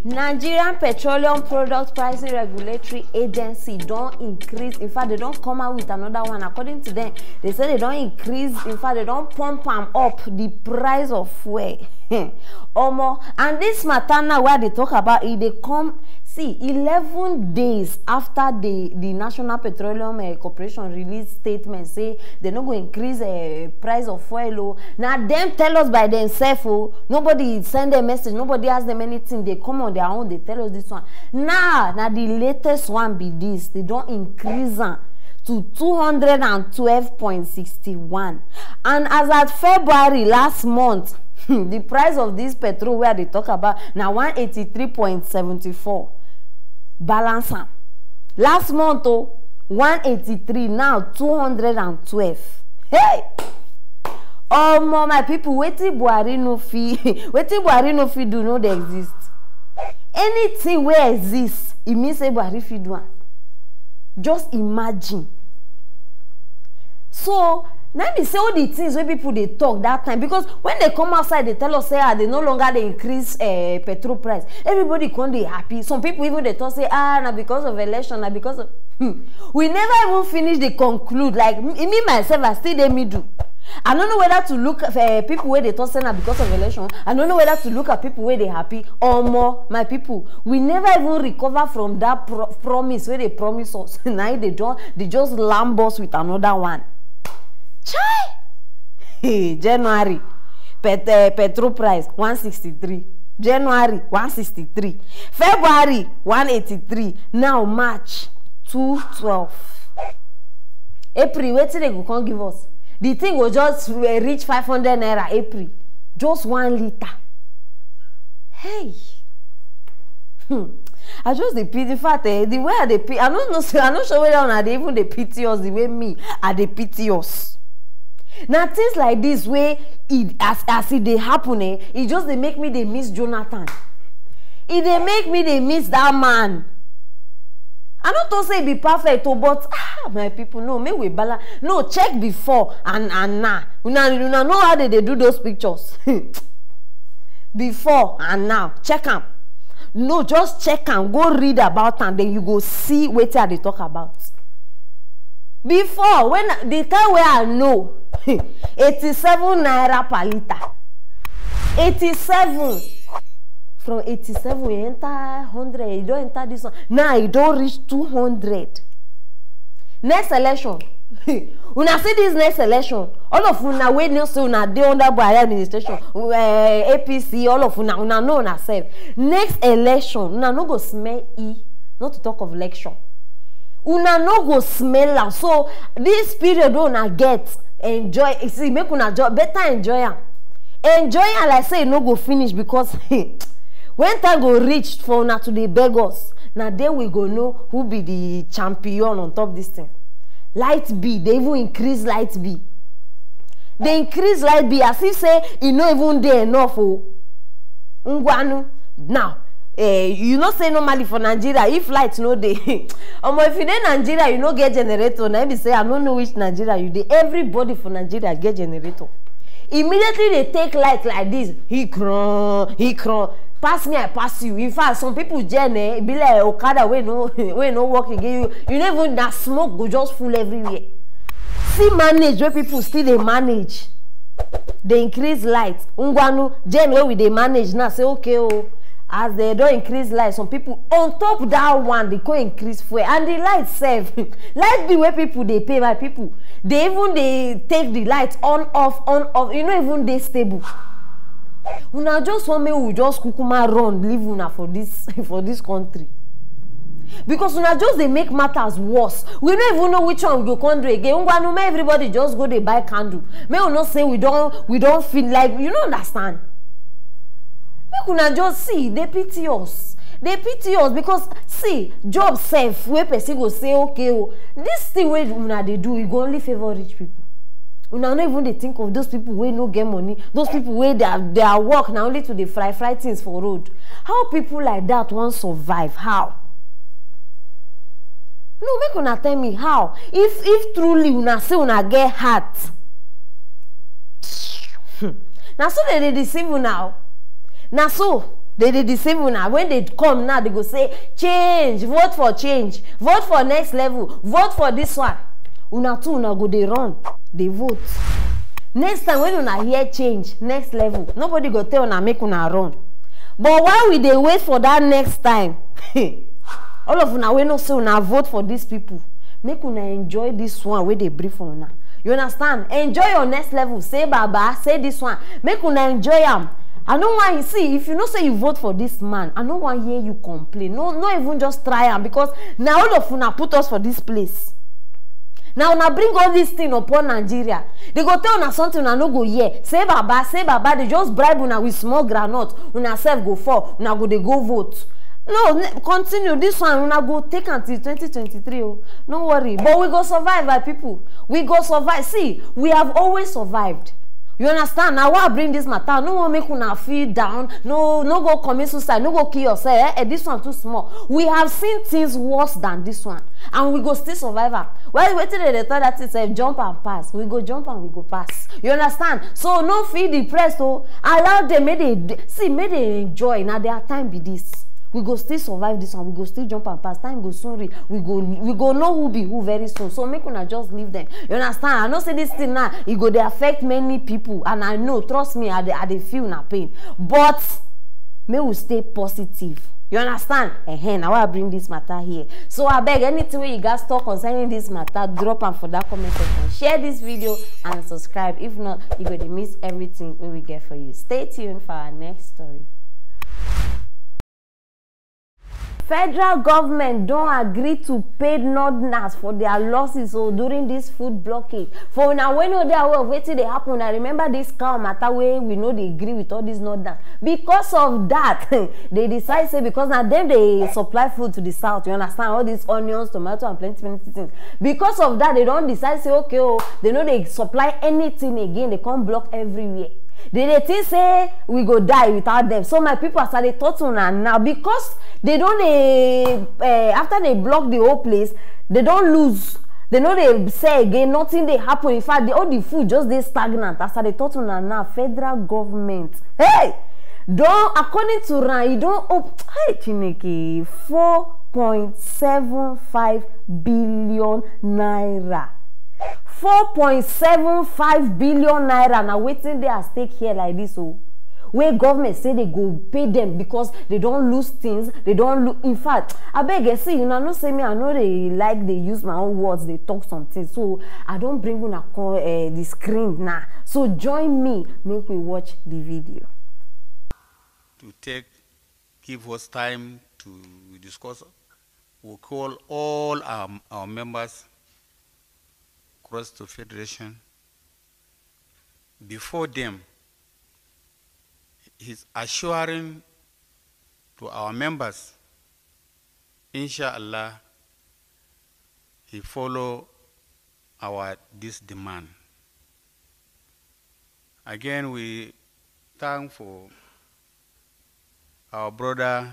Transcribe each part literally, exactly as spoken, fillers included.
Nigerian Petroleum Product Pricing Regulatory Agency don increase, in fact, they don come out with another one. According to them, they say they don increase, in fact, they don pump am up, the price of fuel. Omo, and this matter now wey I dey talk about, e dey come, see, eleven days after the the National Petroleum eh, Corporation release statement say they no go increase eh, price of fuel o. Na dem tell us by themselves o. Nobody send them message, nobody ask them anything. They come on their own, they tell us this one. Now, na the latest one be this. They don increase am to two hundred and twelve point sixty-one. And as at February last month, the price of this petrol wey I dey talk about na one eighty-three point seventy-four. Balance am. Last month o, one eighty-three, now two hundred and twelve. Hey! Omo, my people, wetin Buhari no fit, wetin Buhari no fit do no dey exist. Anything wey exist, e mean say Buhari fit do am. Just imagine. So, na be say all the things wey people dey talk that time, because when they come outside, they tell us say ah, they no longer dey increase eh, petrol price. Everybody come dey happy. Some people even dey talk say ah, na because of election, na because of hmm. We never even finish the conclude. Like m- me myself, I still dey middle. I no know whether to look at uh, people wey dey talk say na because of election. I no know whether to look at people wey dey happy. Omo, my people, we never even recover from that pro- promise wey they promise us. Na im they don they just lamb us with another one. Chai! Hey, January, pet, uh, petrol price one sixty-three. January one sixty-three. February one eighty-three. Now March two twelve. April, wetin they go come give us? The thing go just uh, reach five hundred naira April. Just one liter. Hey. Hmm. I just dey pity. In fact, eh, the way I dey pity, I no know say I no sure whether una dey even dey pity us the way me I dey pity us. Na things like this wey e as as e dey happen, eh, e just dey make me dey miss Jonathan. E dey make me dey miss that man. I no talk say e be perfect o, but ah, my people, no, make we balance. No, check before and and now. Una una know how they dey do those pictures. Before and now, check am. No, just check am, go read about am, then you go see wetin I dey talk about. Before, when the time wey I know, eighty-seven naira per liter. Eighty-seven. From eighty-seven, e enter hundred, e don enter this one. Now e don reach two hundred. Next election, una see this next election, all of una wey know say una dey under Buhari administration, uh, A P C, all of una, una know una sef. Next election, una no go smell e, not to talk of election. Una no go smell am. So this period wey una get, enjoy. You see, make una jo- better enjoy am. Enjoy am like say e no go finish, because when time go reach for una to dey beg us, na there we go know who be the champion on top this thing. Light bill, they even increase light bill. They increase light bill as if say e no even dey enough o. Ngwanu, now, eh, you know say normally for Nigeria, if light no dey, omo, if you dey Nigeria, you no get generator, na im be say I no know which Nigeria you dey. Everybody for Nigeria get generator. Immediately they take light like this, he cron, he cron. Pass me, I pass you. In fact, some people gen eh, e be like okada wey no wey no work again. You you no even na smoke go just full everywhere. See manage wey people still dey manage. They increase light. Ngwanu, gen wey we dey manage now say okay o. As they don increase light, some people on top that one they go increase fuel and the light sef. Light bill wey people dey pay, my people, they even dey take the light on off on off. E no even dey stable. Una just want make we just kukuma run leave una for this for this country, because una just dey make matters worse. We no even know which one we go come do again. Ngwanu, make everybody just go dey buy candle. Make we no say we don we don feel like, you no understand. Make una just see, dey pity us. Dey pity us, because see, job sef wey person go say okay o, this thing wey una dey do, e go only favour rich people. Una no even dey think of those people wey no get money, those people wey their their work na only to dey fry fry things for road. How people like that wan survive? How? No, make una tell me how. If if truly una say una get heart, hmm, na so they dey deceive una o. Na so. They dey deceive una. When they come now, they go say, "Change, vote for change, vote for next level, vote for this one." Una too, una go dey run, dey vote. Next time when una hear "change, next level," nobody go tell una make una run. But while we dey wait for that next time, all of una wey know say una vote for these people, make una enjoy this one wey dey bring for una. You understand? Enjoy your next level. Say "Baba," say this one. Make una enjoy am. I no wan see, if you know say you vote for this man, I no wan hear you complain. No, no, even just try am, because na all of una put us for this place. Now una bring all this thing upon Nigeria. They go tell una something, una no go hear. Say "Baba," say "Baba." They just bribe una with small groundnut. Una self go fall. Una go dey go vote. No, ne- continue this one. Una go take until twenty twenty-three. Oh, no worry. But we go survive, my people. We go survive. See, we have always survived. You understand? Now, why I bring this matter? No one make una feel down. No, no go commit suicide. No go kill yourself. Eh? Eh, this one too small. We have seen things worse than this one, and we go still survive am. Well, wetin dey dey tell that thing sef? Jump and pass. We go jump and we go pass. You understand? So no feel depressed. Oh, allow them. Make they d- see. Make they enjoy. Now their time be this. We go still survive this one. We go still jump and pass. Time go soon reach. We go, we go know who be who very soon. So make una just leave them. You understand? I know say this thing now, e go dey affect many people, and I know. Trust me, I dey, I dey feel na pain. But may we stay positive. You understand? Ehen, na why I bring this matter here. So I beg, anything wey you guys talk concerning this matter, drop am for that comment section. Share this video and subscribe. If not, you go dey miss everything wey we get for you. Stay tuned for our next story. Federal government don agree to pay northerners for their losses, oh, during this food blockade. For una wey no dey aware of wetin dey happen, I remember this cow matter wey we no dey agree with all these northerners. Because of that, they decide say, because na dem dey supply food to the south, you understand, all these onions, tomato, and plenty plenty things. Because of that, they don decide say, okay, oh, they no dey supply anything again. They come block everywhere. They dey think say we go die without them. So my people, as I dey talk to una now, because they don dey, eh, after they block the whole place, they don lose. They no dey sell again. Nothing dey happen. In fact, the, all the food just dey stagnant. As I dey talk to una now, federal government, hey, don, according to am, e don open, hey, Chineke, four point seven five billion naira. Four point seven five billion naira na wetin dey at stake here like this, oh. Wey government say they go pay them because they don lose things, they don lose. In fact, abeg, eh, see, una know say me, I no dey like dey use my own words dey talk something. So I don bring una come, eh, the screen now. So join me, make we watch the video. To take, give us time to discuss, we call all our, our members across the federation. Before them, he's assuring to our members, inshallah, he follow our this demand. Again, we thank for our brother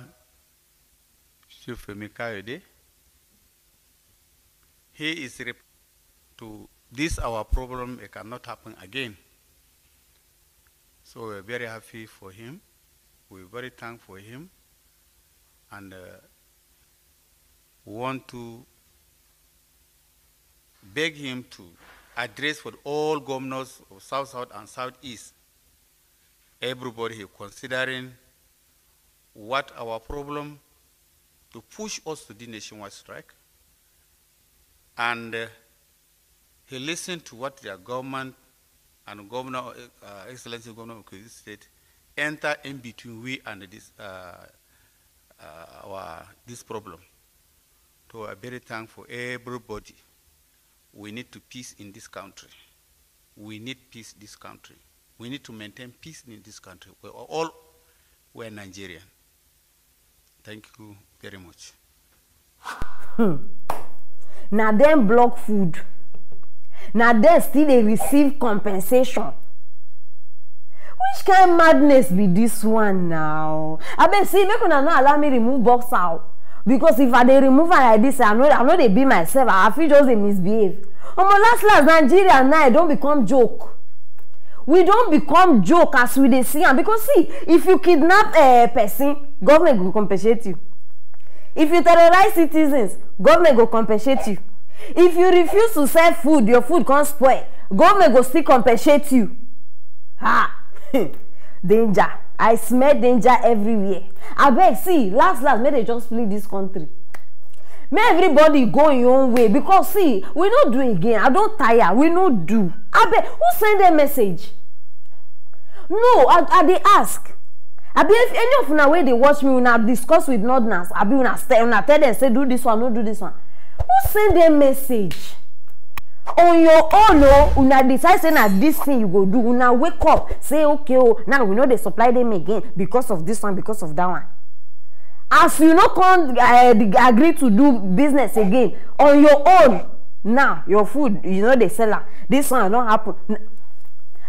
Chief Femi Kayode. He is rep- to this our problem, it cannot happen again. So we're very happy for him. We're very thankful for him. And, uh, we want to beg him to address for all governors of South South and Southeast. Everybody he considering what our problem to push us to the nationwide strike. And, uh, he listened to what their government and Governor, uh, Excellency Governor of Kogi State, enter in between we and this, uh, uh, our, this problem. So I very thankful everybody. We need to peace in this country. We need peace this country. We need to maintain peace in this country. We are all, we're Nigerian. Thank you very much. Hmm. Na dem block food. Na dem still dey receive compensation. Which kind madness be this one now? Abeg, see, make una no allow me remove boxer o. Because if I dey remove am like this, I no, I no dey be myself. I fit just dey misbehave. Omo, last last, Nigeria now, e don become joke. We don become joke as we dey see am, because see, if you kidnap uh, person, government go compensate you. If you terrorize citizens, government go compensate you. If you refuse to sell food, your food come spoil, government go still compensate you. Ha! Danger. I smell danger everywhere. Abeg, see, last last, make dem just split this country. Make everybody go im own way, because see, we no do again. I don tire. We no do. Abeg, who send dem message? No, I, I dey ask. Abi if any of una wey dey watch me, una discuss with northerners, abi una, st- una tell dem say do this one, no do this one. Who send dem message? On your own o, una decide say na this thing you go do. Una wake up say, okay o, now we no dey supply them again because of this one, because of that one. As you no come uh, agree to do business again on your own, now your food, you no dey sell am. This one don happen.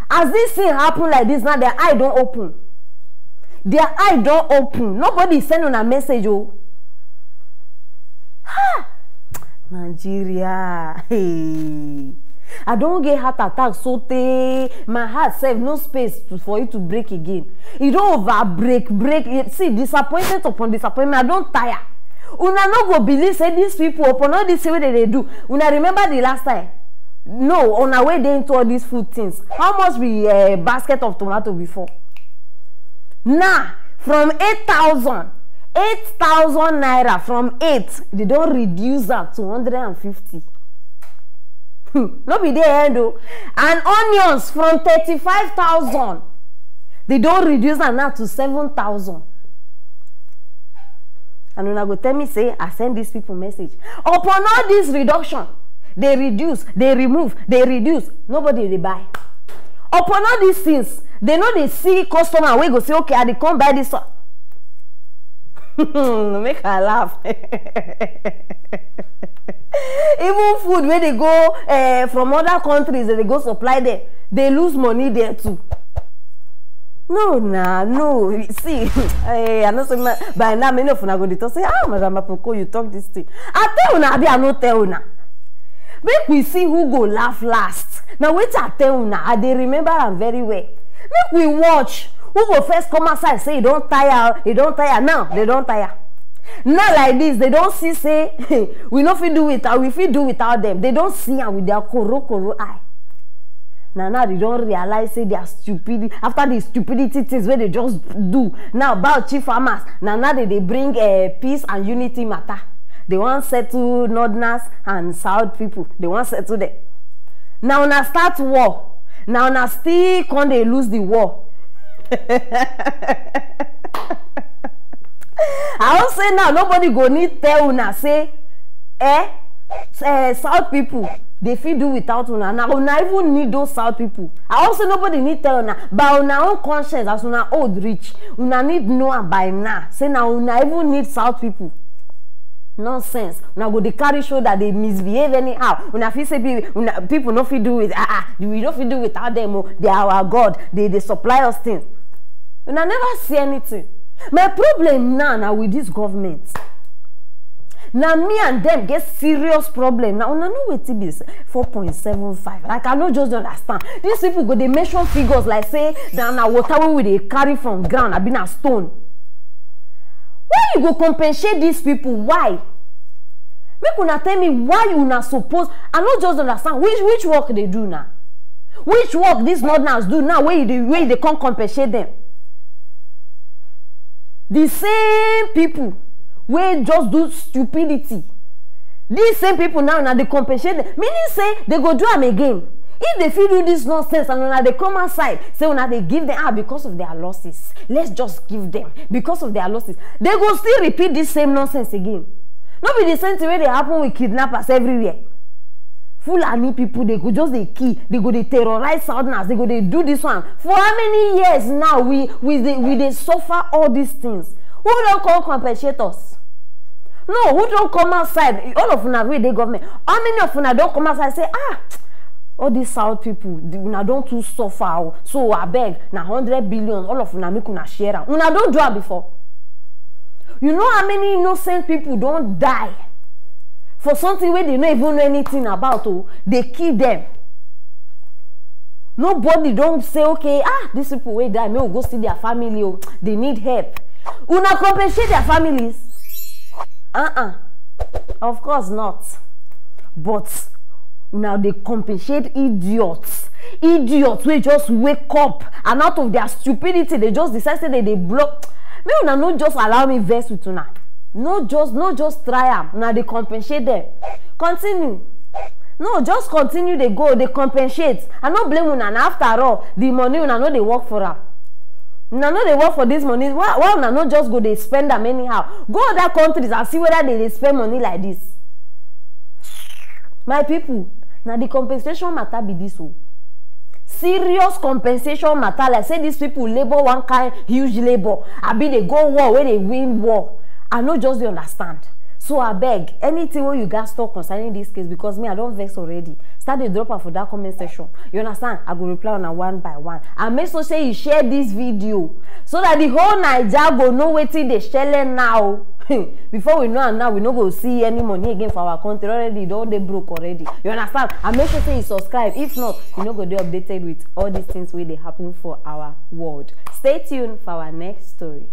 As this thing happen like this, now their eye don open. Their eye don open. Nobody send una message o. Ha! Nigeria. Hey. I don get heart attack so tey my heart sef no space to, for it to break again. E don over break, break. Eh, see, disappointment upon disappointment. I don tire. Una no go believe say these people, upon all this thing wey dem dey do. Una remember the last time? No, una wey dey into all these food things, how much be uh, basket of tomato before? Now, from eight thousand, eight thousand naira, from eight, they don reduce am to hundred and fifty. Hmm, no be there end o. And onions from thirty-five thousand, they don reduce am now to seven thousand. And una go tell me say I send these people message. Upon all this reduction, they reduce, they remove, they reduce, nobody dey buy. Upon all these things, they no dey see customer wey go say, okay, I dey come buy this one. Make I laugh. Even food wey dey go uh, from other countries, they go supply there, they lose money there too. No na, no, see, eh, I know say by now many of una go dey talk say, ah, Madam Apoko, you talk this thing. I tell una, abi I no tell una? Make we see who go laugh last. Na wetin I tell una, I dey remember am very well. Make we watch who go first come outside say e don tire, e don tire. Now they don tire. Now like this, they don see say we no fit do without, we fit do without them. They don see am with their koro koro eye. Na now they don realize say their stupidity, after the stupidity things wey they just do. Now Bauchi farmers, na now they dey bring uh, peace and unity matter. They wan settle northerners and south people. They wan settle them. Na una start war. Na una still come dey lose the war. I hope say now nobody go need tell una say eh, eh south people, they fit do without una. Now una even need those south people. I hope say nobody need tell una, by una own conscience, as una old reach, una need know am by now say now una even need south people. Nonsense. Una go dey carry shoulder, dey misbehave anyhow. Una fit say be una people no fit do with ah ah, we no fit do without them o, they are our god, they dey supply us things. Una never see anything. My problem now na with this government. Na me and them get serious problem. Now una know wetin be four point seven five. Like, I no just understand. These people go dey mention figures like say na na water wey we dey carry from ground, abi na stone. Why you go compensate these people? Why? Make una tell me why una suppose. I no just understand which which work they do now. Which work these northerners do now wey you dey wey you dey come compensate them? The same people wey just do stupidity, these same people now na dey compensate them, meaning say they go do am again. If they fit do this nonsense and una dey come outside say una dey give them ah because of their losses, let's just give them because of their losses, they go still repeat this same nonsense again. No be the same thing wey dey happen with kidnappers everywhere. Fulani people, they go just dey kill, they go dey terrorize southerners, they go dey do this one. For how many years now we we dey we dey suffer all these things? Who don come compensate us? No, who don come outside? All of una wey dey government, how many of una don come outside say ah, all these south people, una don too suffer o, so abeg, na hundred billion, all of una make una share am. Una don do am before? You know how many innocent people don die for something wey they no even know anything about o? They kill them. Nobody don say, okay, ah, these people wey die, make we go see their family o, they need help. Una compensate their families? Uh-uh. Of course not. But una dey compensate idiots. Idiots wey just wake up and out of their stupidity, they just decide say they dey blow. Make una no just allow me vex with una. No just, no just try am. Una dey compensate them. Continue. No, just continue dey go, dey compensate. I no blame una. Na after all, the money, una no dey work for am. Una no dey work for this money. Why, why una no just go dey spend am anyhow? Go other countries and see whether they dey spend money like this. My people, na the compensation matter be this o. Serious compensation matter, like say these people labour one kind huge labour, abi they go war wey they win war. I no just dey understand. So abeg, anything wey you gats talk concerning this case, because me, I don vex already, start dey drop am for that comment section. You understand? I go reply una one by one. And make sure say you share this video so that the whole Naija go know wetin dey shele now. Before we know am now, we no go see any money again for our country. Already, e don dey broke already. You understand? And make sure say you subscribe. If not, you no go dey updated with all these things wey dey happen for our world. Stay tuned for our next story.